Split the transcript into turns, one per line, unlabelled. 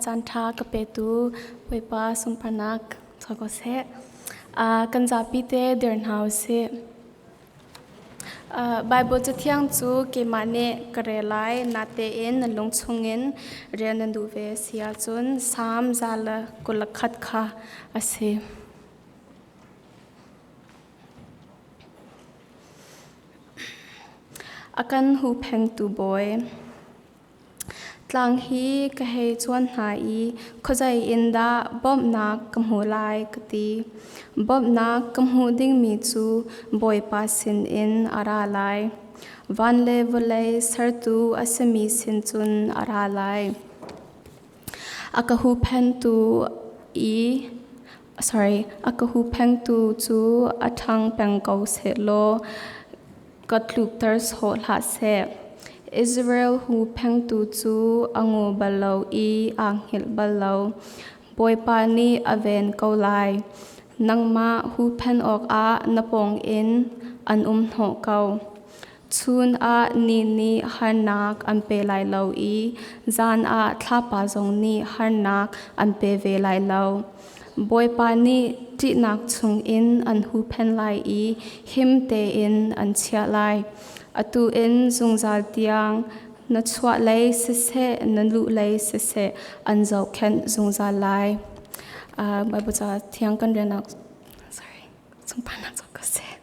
Caan ṭha ka petu Bawipa sunparnak chuak ko seh. Kan zapi te dir hna usih. Baibal Cathiang cu keimah nih ka rel lai, natein nan lung chungin rel nan duh ve a si ahcun Salm 121 kha a si. A kan huhphengtu bawi. Tlang hi ka hei cuan hna i khuazei in dah bawmhnak ka hmuh lai ka ti. Bawmhnak ka hmuh dingmi cu Bawipa sinin a ra lai. Van le vawlei sertu a simi sin cun a ra lai. A ka huhphentu i sorry, a ka huhphengtu cu a ṭhang peng ko sehlaw ka tlukter sawh hlah seh. Israel huhphengtu cu a ngu bal lo i aa hngilh bal lo. Bawipa nih a ven ko lai. Nangmah huhphen awkah na pawngin an um hnawh ko. Chun ah ni nih harnak an pe lai lo i zan ah thlapa zong nih harnak an pe ve lai lo. Bawipa nih ṭihnak chungin an huhphenh lai i him tein an chiah lai. Atu in zungzal tiang na chuahlei siseh, na luhlei siseh an zohkhenh zungzal lai. Baibal ca thiang kan relnak sorry, sunparnak cu ka seh.